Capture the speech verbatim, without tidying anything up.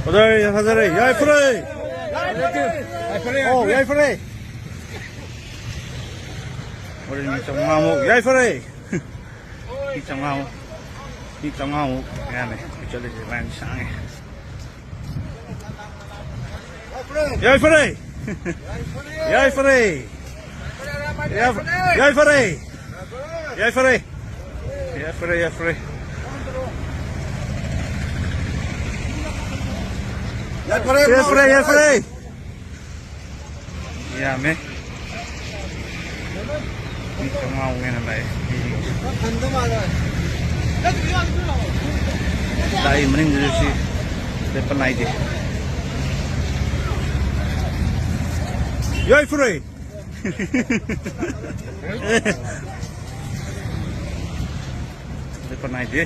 Odai, hazare, yai fare. Oh, yai fare. Ore ni chama mo, yai fare. Ni chama mo. Ni chama mo. Ya me, chale je man sang. Yai fare. Yai fare. Yai fare. Yai fare. Yai fare, yai fare. Yai fare, yai fare. Ya me. Ni chama mo na lai. Dai maning dulu si. Depan lai di. Yai fare. Depan lai di.